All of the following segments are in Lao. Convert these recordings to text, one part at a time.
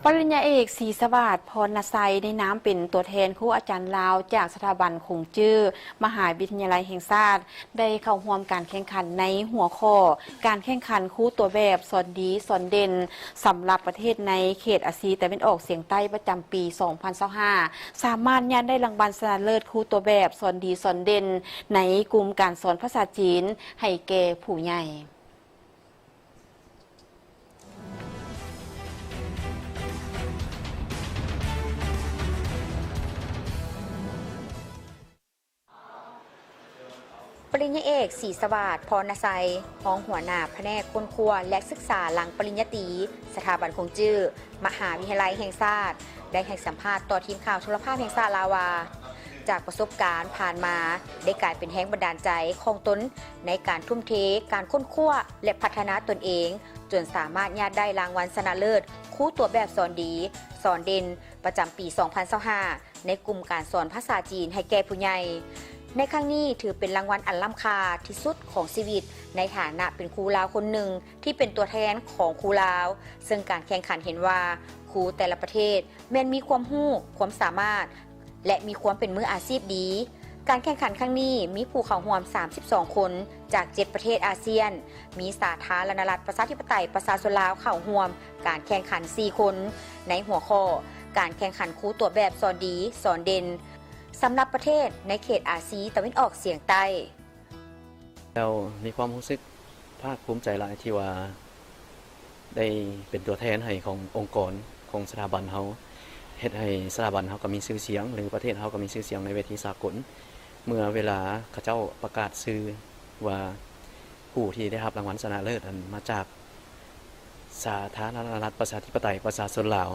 ປະລິນຍາເອກ ສີສະຫວາດ ພອນນະໄຊ ໃນນາມເປັນຕົວແທນຄູອາຈານລາວ ຈາກສະຖາບັນຂົງຈື້ ມະຫາວິທະຍາໄລແຫ່ງຊາດ ໄດ້ເຂົ້າຮ່ວມການແຂ່ງຂັນໃນຫົວຂໍ້ ການແຂ່ງຂັນຄູຕົວແບບສອນດີສອນເດັ່ນ ສຳລັບປະເທດໃນເຂດອາຊີຕາເວັນອອກສຽງໃຕ້ ປະຈຳປີສອງພັນຊາວຫ້າ ສາມາດຍາດໄດ້ລາງວັນຊະນະເລີດຄູຕົວແບບສອນດີສອນເດັ່ນ ໃນກຸ່ມການສອນພາສາຈີນໃຫ້ແກ່ຜູ້ໃຫຍ່. ປະລິນຍາເອກ ສີສະຫວາດ ພອນນະໄຊ ຮອງຫົວໜ້າພະແນກຄົ້ນຄວ້າ ແລະ ສຶກສາຫຼັງປະລິນຍາຕີ ສະຖາບັນຂົງຈື້ ມະຫາວິທະຍາໄລແຫ່ງຊາດ ໄດ້ໃຫ້ສຳພາດຕໍ່ທີມຂ່າວໂທລະພາບແຫ່ງຊາດລາວວ່າ ຈາກປະສົບການຜ່ານມາ ໄດ້ກາຍເປັນແຮງບັນດານໃຈຂອງຕົນໃນການທຸ່ມເທການຄົ້ນຄວ້າ ແລະ ພັດທະນາຕົນເອງ ຈົນສາມາດຍາດໄດ້ລາງວັນຊະນະເລີດຄູຕົວແບບສອນດີສອນເດັ່ນ ປະຈຳປີສອງພັນຊາວຫ້າ ໃນກຸ່ມການສອນພາສາຈີນໃຫ້ແກ່ຜູ້ໃຫຍ່. ໃນຄັ້ງນີ້ຖືເປັນລາງວັນອັນລ້ຳຄ່າທີ່ສຸດຂອງຊີວິດ ໃນຖານະເປັນຄູລາວຄົນໜຶ່ງທີ່ເປັນຕົວແທນຂອງຄູລາວ, ເຊິ່ງການແຂ່ງຂັນເຫັນວ່າຄູແຕ່ລະປະເທດແມ່ນມີຄວາມຮູ້, ຄວາມສາມາດ ແລະ ມີຄວາມເປັນມືອາຊີບດີ. ການແຂ່ງຂັນຄັ້ງນີ້ມີຜູ້ເຂົ້າຮ່ວມສາມສິບສອງຄົນ ຈາກເຈັດປະເທດອາຊຽນ, ມີສາທາລະນະລັດປະຊາທິປະໄຕປະຊາຊົນລາວເຂົ້າຮ່ວມການແຂ່ງຂັນສີ່ຄົນ. ໃນຫົວຂໍ້ ການແຂ່ງຂັນຄູຕົວແບບສອນດີສອນເດັ່ນ ສຳລັບປະເທດໃນເຂດອາຊີຕາເວັນອອກສຽງໃຕ້. ແລ້ວມີຄວາມຮູ້ສຶກພາກພູມໃຈຫຼາຍທີ່ວ່າໄດ້ເປັນຕົວແທນໃຫ້ຂອງອົງກອນຂອງສະຖາບັນເຮົາ, ເຮັດໃຫ້ສະຖາບັນເຮົາກໍມີຊື່ສຽງ ຫຼື ປະເທດເຮົາກໍມີຊື່ສຽງໃນເວທີສາກົນ. ເມື່ອເວລາເຂົາເຈົ້າປະກາດຊື່ວ່າຜູ້ທີ່ໄດ້ຮັບລາງວັນຊະນະເລີດນັ້ນມາຈາກ ສາທາລະນະລັດປະຊາທິປະໄຕປະຊາຊົນລາວ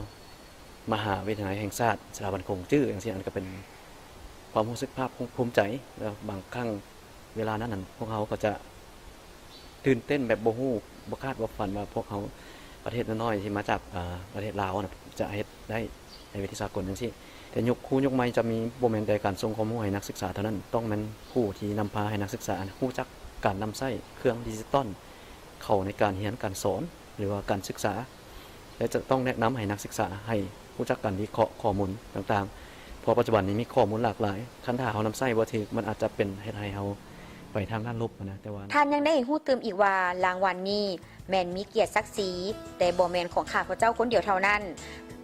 ມະຫາວິທະຍາໄລແຫ່ງຊາດ ສະຖາບັນຂົງຈື້ ຈັ່ງຊີ້ ອັນກໍເປັນຄວາມຮູ້ສຶກພາກພູມໃຈ. ແລ້ວບາງຄັ້ງເວລານັ້ນນັ້ນ ພວກເຮົາກໍຈະຕື່ນເຕັ້ນແບບບໍ່ຮູ້ ບໍ່ຄາດບໍ່ຝັນວ່າພວກເຮົາ ປະເທດນ້ອຍໆ ທີ່ມາຈາກ ອາ ປະເທດລາວນະ ຈະເຮັດໄດ້ໃນເວທີສາກົນຈັ່ງຊີ້. ແຕ່ຍຸກ ຄູຍຸກໃໝ່ຈະມີ ບໍ່ແມ່ນແຕ່ການສົ່ງຄວາມຮູ້ໃຫ້ນັກສຶກສາເທົ່ານັ້ນ, ຕ້ອງແມ່ນຜູ້ທີ່ນຳພາໃຫ້ນັກສຶກສາຮູ້ຈັກການນຳໃຊ້ເຄື່ອງດິຈິຕອນ ເຂົ້າໃນການຮຽນການສອນ ຫຼືວ່າການສຶກສາ ແລະ ຈະຕ້ອງແນະນຳໃຫ້ນັກສຶກສາໃຫ້ຮູ້ຈັກການວິເຄາະຂໍ້ມູນຕ່າງໆ ເພາະປັດຈຸບັນນີ້ມີຂໍ້ມູນຫຼາກຫຼາຍ, ຄັນຖ້າເຮົານຳໃຊ້ບໍ່ຖືກ ມັນອາດຈະເປັນເຮັດໃຫ້ເຮົາໄປທາງດ້ານລົບນະ. ແຕ່ວ່າ ທ່ານຍັງໄດ້ໃຫ້ຮູ້ຕື່ມອີກວ່າ ລາງວັນນີ້ແມ່ນມີກຽດສັກສີ ແຕ່ບໍ່ແມ່ນຂອງຂ້າພະເຈົ້າຄົນດຽວເທົ່ານັ້ນ,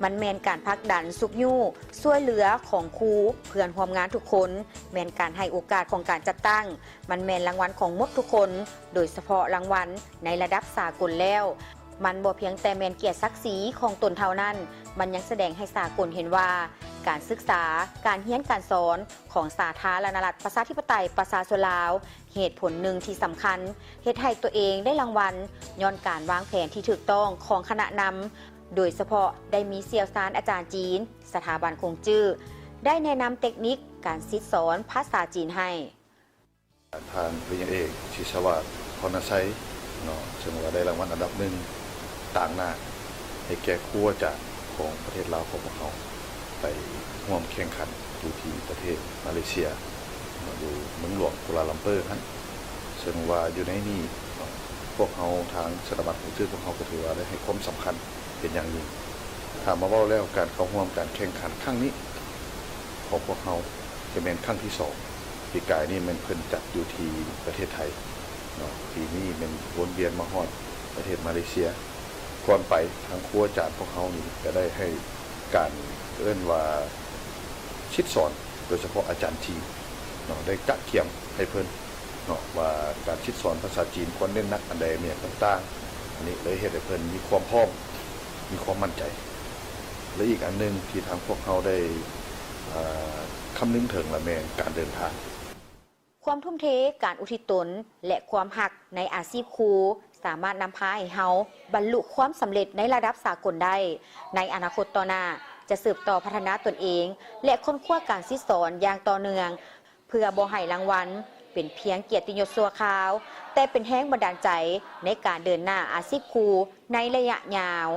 ມັນແມ່ນການຜັກດັນຊຸກຍູ້ຊ່ວຍເຫຼືອຂອງຄູເພື່ອນຮ່ວມງານທຸກຄົນ, ແມ່ນການໃຫ້ໂອກາດຂອງການຈັດຕັ້ງ, ມັນແມ່ນລາງວັນຂອງໝົດທຸກຄົນ, ໂດຍສະເພາະລາງວັນໃນລະດັບສາກົນແລ້ວ, ມັນບໍ່ພຽງແຕ່ແມ່ນກຽດສັກສີຂອງຕົນເທົ່ານັ້ນ, ມັນຍັງສະແດງໃຫ້ສາກົນເຫັນວ່າ ການສຶກສາ, ການຮຽນການສອນຂອງສາທາລະນະລັດປະຊາທິປະໄຕປະຊາຊົນລາວ, ເຫດຜົນໜຶ່ງທີ່ສຳຄັນເຮັດໃຫ້ຕົວເອງໄດ້ລາງວັນ ຍ້ອນການວາງແຜນທີ່ຖືກຕ້ອງຂອງຄະນະນຳ, ໂດຍສະເພາະໄດ້ມີຊ່ຽວຊານອາຈານຈີນ, ສະຖາບັນຂົງຈື້ ໄດ້ແນະນຳເຕັກນິກການສິດສອນພາສາຈີນໃຫ້. ທ່ານປະລິນຍາເອກ ສີສະຫວາດ ພອນນະໄຊ ເນາະ ເຊິ່ງວ່າໄດ້ລາງວັນອັນດັບໜຶ່ງຕາງໜ້າໃຫ້ແກ່ຄູອາຈານຂອງປະເທດລາວຂອງພວກເຮົາ ໄປຮ່ວມແຂ່ງຂັນຢູ່ທີ່ປະເທດມາເລເຊຍ ເນາະ ຢູ່ເມືອງຫຼວງກົວລາລັມເປີຫັ້ນ. ເຊິ່ງວ່າຢູ່ໃນນີ້ ເນາະ ພວກເຮົາທາງສະຖາບັນຂົງຈື້ພວກເຮົາກໍຖືວ່າໄດ້ໃຫ້ຄວາມສຳຄັນເປັນຢ່າງຍິ່ງ. ຖ້າມາເວົ້າແລ້ວ ການເຂົ້າຮ່ວມການແຂ່ງຂັນຄັ້ງນີ້ຂອງພວກເຮົາ ຈະແມ່ນຄັ້ງທີສອງ. ປີກາຍນີ້ແມ່ນເພິ່ນຈັດຢູ່ທີ່ປະເທດໄທເນາະ, ປີນີ້ແມ່ນວົນວຽນມາຮອດປະເທດມາເລເຊຍ. ກ່ອນໄປທາງຄູອາຈານພວກເຮົານີ້ກະໄດ້ໃຫ້ການເອີ້ນວ່າສິດສອນ ໂດຍສະເພາະອາຈານຈີນເນາະ, ໄດ້ກະກຽມໃຫ້ເພິ່ນເນາະ ວ່າການສິດສອນພາສາຈີນຄວນເນັ້ນໜັກອັນໃດ ແມ່ນຫຍັງຕ່າງໆ. ອັນນີ້ເລີຍເຮັດໃຫ້ເພິ່ນມີຄວາມພ້ອມ ມີຄວາມໝັ້ນໃຈ. ແລະ ອີກອັນໜຶ່ງທີ່ທາງພວກເຮົາໄດ້ ເອີ ຄຳນຶງເຖິງລະແມ່ນການເດີນທາງ. ຄວາມທຸ່ມເທ, ການອຸທິດຕົນ ແລະ ຄວາມຮັກໃນອາຊີບຄູ ສາມາດນຳພາໃຫ້ເຮົາບັນລຸຄວາມສຳເລັດໃນລະດັບສາກົນໄດ້. ໃນອະນາຄົດຕໍ່ໜ້າ ຈະສືບຕໍ່ພັດທະນາຕົນເອງ ແລະ ຄົ້ນຄວ້າການສິດສອນຢ່າງຕໍ່ເນື່ອງ ເພື່ອບໍ່ໃຫ້ລາງວັນເປັນພຽງກຽດຕິຍົດຊົ່ວຄາວ, ແຕ່ເປັນແຮງບັນດານໃຈໃນການເດີນໜ້າອາຊີບຄູໃນໄລຍະຍາວ.